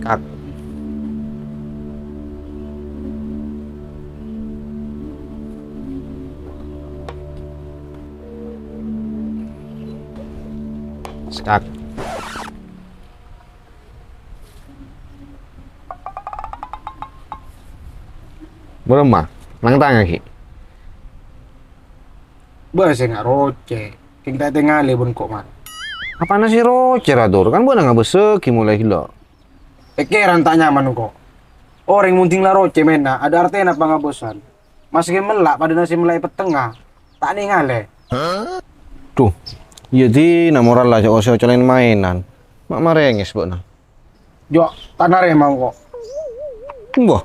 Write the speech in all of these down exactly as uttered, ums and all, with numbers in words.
Sak. Sak. Bârâmma? Nang tang aghi'. Bâ sè nga' rocè. Kèng ta' ètengalè bân ko' man. Apana sè rocè, ra, Dur? Kan bâ'na ngabâssaghi molaè ghellâ'. Pèkkèran ta' nyaman ko'. Orèng mon dhing la rocè mènna, adâ' artèna pangabâsan. Maskè mella' padâna sè mella' è pettengnga, ta' nengalè. Dhu, iyâ dinah moral la jhâ' oca-oca lèn-maènan. Ma' marèngès bâ'na. Jo, ta' narèma engko'. Mbah.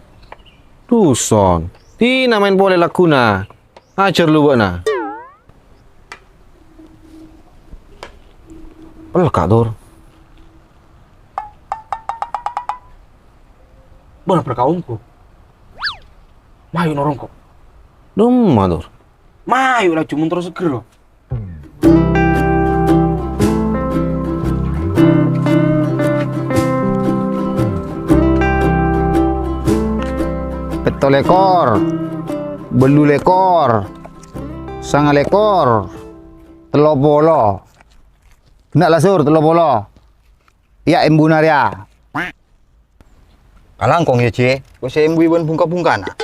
Duson. Dinah maèn polè lagghuna. Ajhâr lu bâ'na. Pelka', Dur. Bâ'na berkaungku. Mayu norongko. Dumma, Dur. Mayu laju mon terro seger, lo. Pètto lèkor, bâllu lèkor, sanga lèkor, tello polo. Ghenna' la, Sur, tello polo. Iyâ, embuna rèya. Kalangkong, yâ, Jè. Kok sè embuwi bân bungka-bungkana?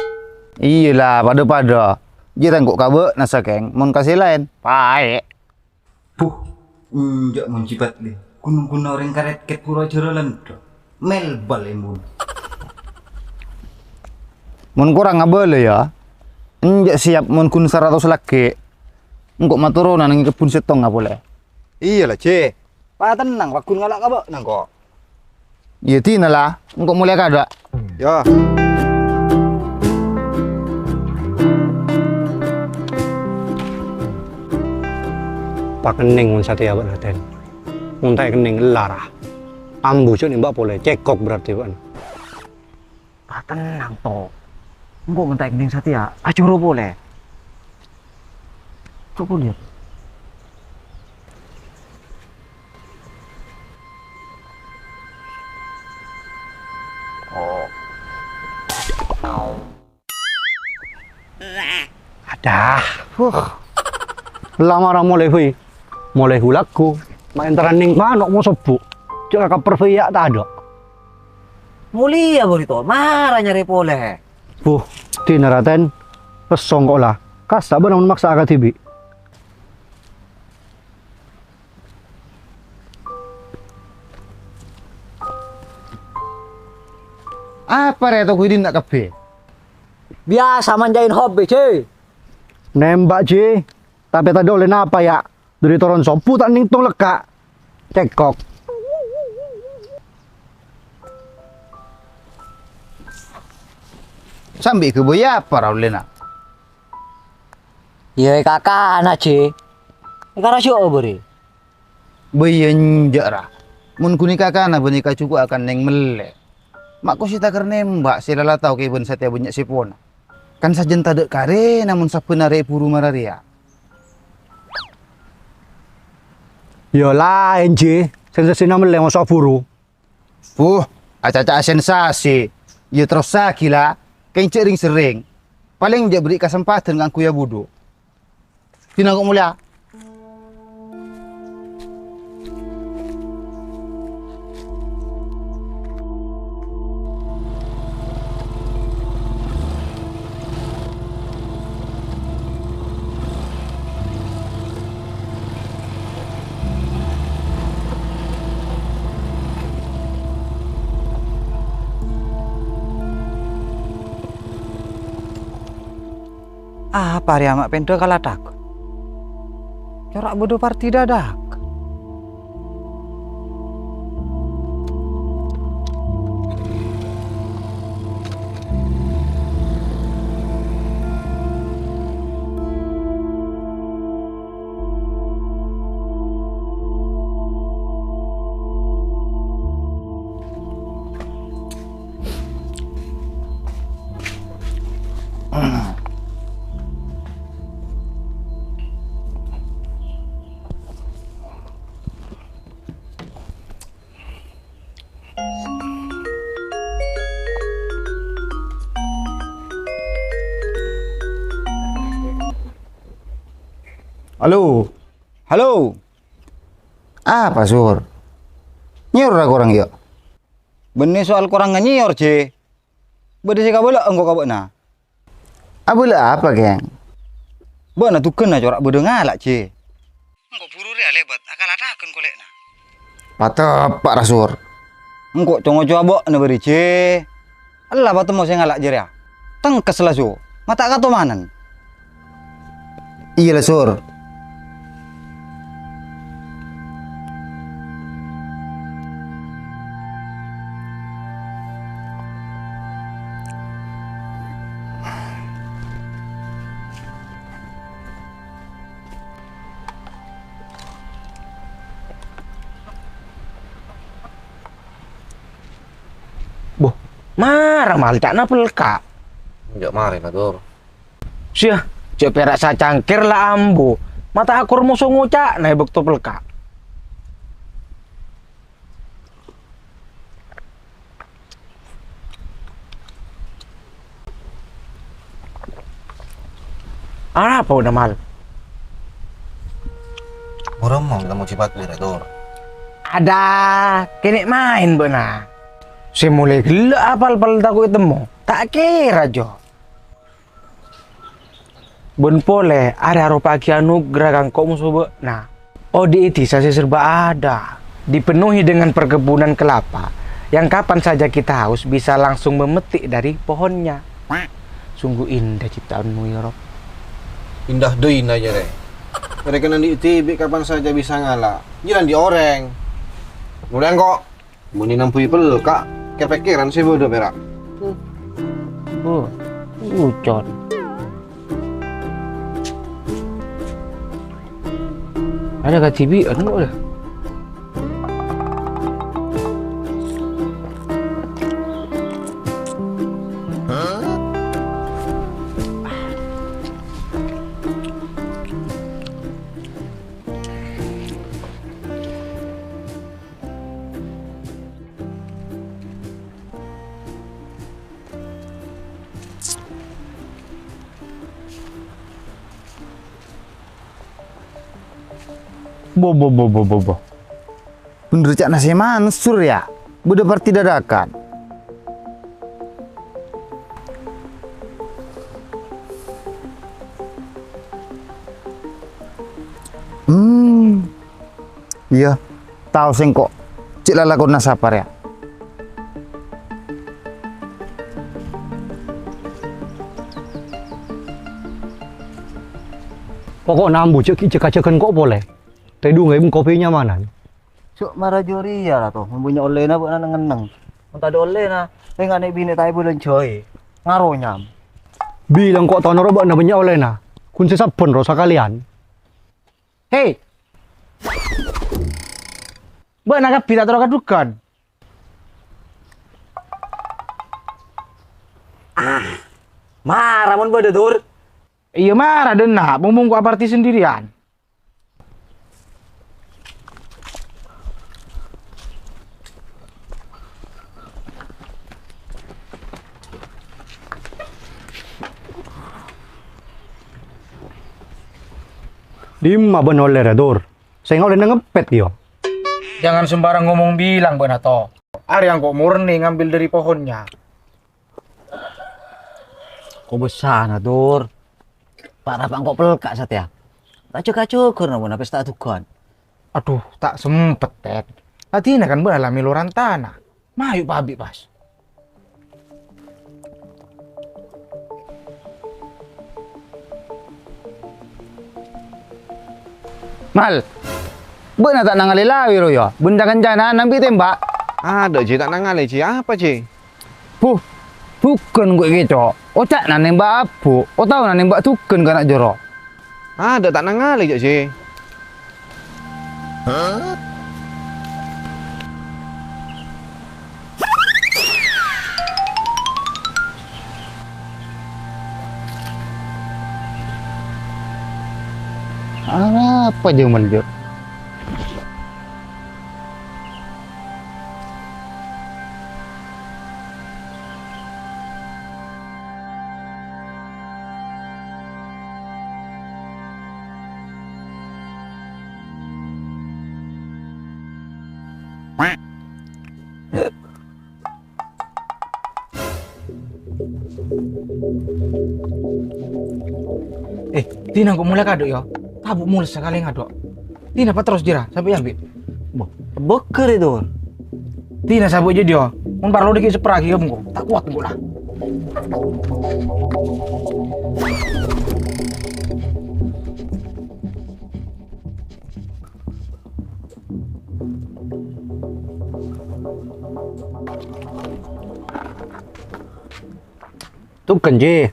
Iyâ la, padâ-padâ. Jè tengko' ka bâ'na sakèng, mon ka sè laèn, paè'. Buh, enjâ' mon jibat, lè. Ghun-ghunna orèng karèt-kèt pura jârâ lendho. Mèlbâl embun. Mon korang abâlâ, yâ. Enjâ' siap mon ghun saratos laghi'. Engko' matoronan neng kebbhun settonga polè. Iyâ la, Jè. Patennang, pagghun ngala' ka bâ'na, engko'. Iyâ, dina la, engko' molè kadâ'. Yâ. Pakennèng mon satèya bâ'na, Tèn. Mon ta' èkennèng, ella ra. Ambu jhâ' nèmbâ' polè, cèkok berarti bâ'na. Patennang, To. Engko' mon ta' èkennèng satèya, ajhuru polè. Coba lihat. Oh. Adah. Huh. Lamara molè, bhâi. Molè hu-lagghu. Ma' èntarra neng mano' mo sobbhu. Jhâ' kakapper, bhâi, yâ, tadâ'. Molèya, Bâri, To. Mara nyarè polè. Buh, dina ra, Tèn. Resso engko' la. Kassa' bâ'na mon maksa'a kadhibi'. Apa rè to ghudina kabbhi? Biyasa manja'in hobi, Ji. Nembak, Ji. Tapè tadâ' ollè napa, yâ? Dhâri toron sobbhu ta' nèngtong lekka'. Cèkok. Sambi ghâbây apa ra ollèna? Iyâ, è kakana, Ji. È kara jhâ' bâri. Bâi enjâ', ra. Mon ghun è kakana bânnè kajhuko' akan nèng mellè. Ma' kosè takèr nembak sè la-la tao kèbân satèya bânnya' sèpona. Kan sajân tadâ' karèna mon sabbhân arè èburu mara rèya. Iyâ laèn, Ji. Sensasina mellè moso buru. Buh, acaca'a sensasi. Iyâ terrossaghi, la. Kèng jhâ' rèng-serrèng. Palèng jhâ' bherri' kasempadhân kaangghuy abudhu. Dina engko' molèya. Apa rèya ma' pendhâ ka lathak? Cora' bâdâ parti dâdâk. Halo. Halo. Apa, Sur? Nyor ra korang, yâ? Bânnè soal korang nganyèyor, Jè. Bâdâ sè kabâlâ'â engko' ka bâ'na. Abâlâ apa, Kèng? Bâ'na dhugghâna cora' bâdâ ngala', Jè. Engko' buru rèya lèbât, akala dhâghân kolè'na. Pateppa' ra, Sur. Engko' co-ngocowa bâ'na bâri, Jè. Ella patemmo sè ngala' jârèya. Tengkes la, Su. Ma' ta' katomanan. Iyâ la, Sur. Boh, mara mal ca'na pelka'. Enjâ' marè la, Dur. Sia, jâ' pèra' sacangkèr la ambu. Ma' ta' akor moso ngoca'na è bâkto pelka'. Arapa bâ'na, Mal? Buru mong temmo jipat buru, Dur. Adâ, kènè' maèn bâ'na. Sè molaè ghellâ' apal-pal tako' ètemmo. Ta' kèra, Jo. Bân polè, arè aropa'aghi anugrah ka engko' moso bâ'na. Odi' è dhisa sè serba ada, dipenuhi dengan perkebunan kelapa, yang kapan saja kita haus bisa langsung memetik dari pohonnya. Sungguh indah ciptaanmu, ya Rob. Indah dâina, jârè. Mereka nandi' dhibi' kapan saja bisa ngala'. Jâ' nandi' orèng. Molaè engko'. Mon è nambhuwi pelka', kè-pèkkèran sè bâdâ pèra'. Bu, ucon. Ada kadhibi'ân kok, ya? Bo, bo, bo, bo, bo, bo. Bhender ca'na sè mansur, ya? Bâdâ parti dadakan. Hmm. Iyâ, tao sèngko'. Cè' lalakonna sapa rèya? Poko'na ambu jâ' ghi' jâgâ-jâgâ engko' polè. Tèdhunga èbungko bâi nyamanan. Jhâ' mara jârèya la, To. Mon bânnya' ollèna bâ'na neng-enneng. Mon tadâ' ollèna, rèng anè' binè' ta' èbâlânjhâi. Ngaro nyam. Bilâng ko' tonoro bâ'na bânnya' ollèna. Ghun sè sabbhân ro sakalèyan. He! Bâ'na kabbhi ta' terro kadhughân. Ah, mara mon bâdâ, Dur. Iyâ, mara dâ' enna', pong-pong ko' aparti sendirian. Dimma bân ollè rè, Dur? Sènga' ollèna ngempet, yâ. Jangan sembarang ngomong bilang, bâ'na, To. Arèya engko' murni ngambil dari pohonnya. Kobâsana, Dur. Pa'-rapa' engko' pelka' satèya. Ta' jâgâ-jâgâ, napa pesta adugan. Adhu, ta' sempet, Tèt. Adina kan bâ'na la mèlo rantana. Mayu' pa' abi' pas. Mal, bâ'na ta' nangalè lawi rowa, bân ca-kancanna nambi' tèmba'? Adâ', Jè, ta' nangalè, Jè. Apa, Jè? Buh, dhugan ghu' kèco'. Oca'na nèmba' abu', otabâna nèmba' dhugan kana' jârèya. Adâ', ta' nangalè, jâ', Jè. Apa jâ' manjâr? Eh, dina engko' molaè kaḍâ', yâ. Tabu' molaè sakalè ngaḍâ'. Dina pas terros jârèya, sampè' yâ, Bi'. Bo, bâgâr è ḍâlem. Dina sabu' jâ' ḍiyâ. Mon parlo ḍâggi' sapra ghi' engko'. Ta' kowat engko' la. Tungken, Ji.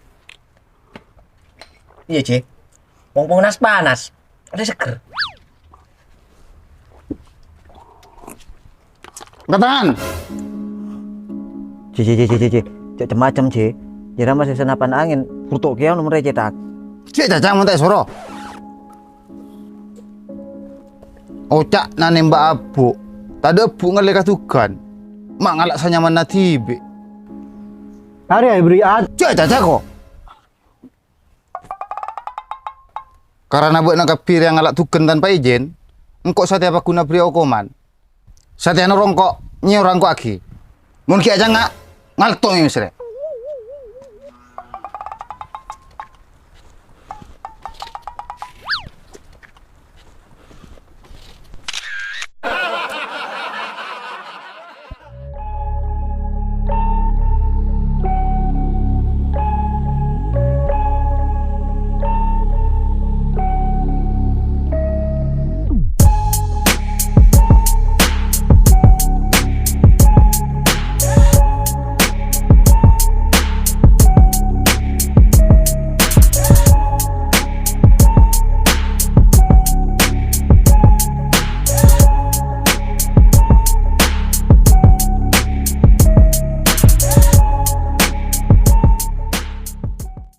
Iyâ, Ji. Wong panas-panas, oḍâ seger. Angkat tangan. Ji, ji, ji, ji, ji, ji. Jhâ' cem-macem, Ji. Jârèya masih senapan angin, burto kèya nomorra ècètak. Cè' caca mon ta' èsoro. Oca'na nèmbhâk abu', taḍâ' abu' ngallè ka Tugan. Ma' ngala' sanyamanna dhibi'. Arè aberri' at- Cè' caca ko. Karana bâ'na kabbhi rèya ngala' Tugan tanpa ijin, engko' satèya paggun aberri' okoman. Satèya norong ko' nyèyorang ko' aghi. Mon ghi' acangnga', ngalto mèmès rè.